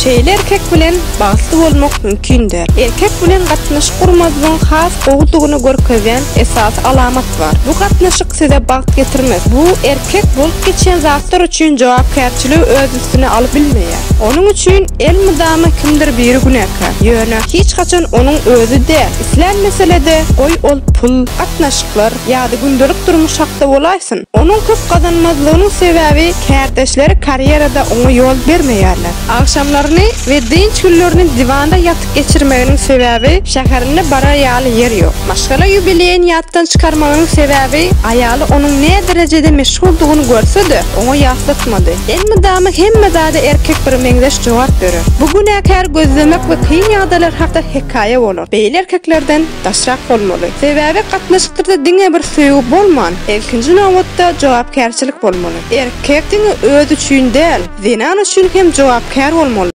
Şeýle erkek bilen bagtly bolmak mümkin däl. Erkek bilen gatnaşyk gurmazlygyň has gowudygyny görkezýän esasy alamat bar. Bu gatnaşyk size bagt getirmez. Bu erkek bolup geçýän zatlar üçin jogapkärçiligi öz üstüne alyp bilmeýär. Onuň üçin elmydama kimdir biri günäkär. Ýöne hiç haçan onuň özi däl. Islän meselede, goý ol pul, gatnaşyklar ýa-da gündelik durmuş hakda bolaýsyn, onuň köp gazanmazlygynyň sebäbi kärdeşleri karýerada oňa ýol bermeýärler. Agşamlaryny we dynç günlerini diwanda ýatyp geçirmeginiň sebäbi şäherinde barar ýaly ýer ýok. Maşgala ýubileýini ýatdan çykarmagynyň sebäbi aýaly onuň näderejede meşguldygyny görse-de, oňa ýatlatmady. Elmydama hemme zada erkek birmeňzeş jogap berer. Bu günäkär gözlemek we kyn ýagdaýlar hakda hekaýa bolar. Beýle erkeklerden daşrak bolmaly. Sebäbi gatnaşyklarda diňe bir söýgi bolman, ilkinji nobatda jogapkärçilik bolmaly. Erkek diňe özi üçin däl, zenan üçin hem jogapkär bolmaly.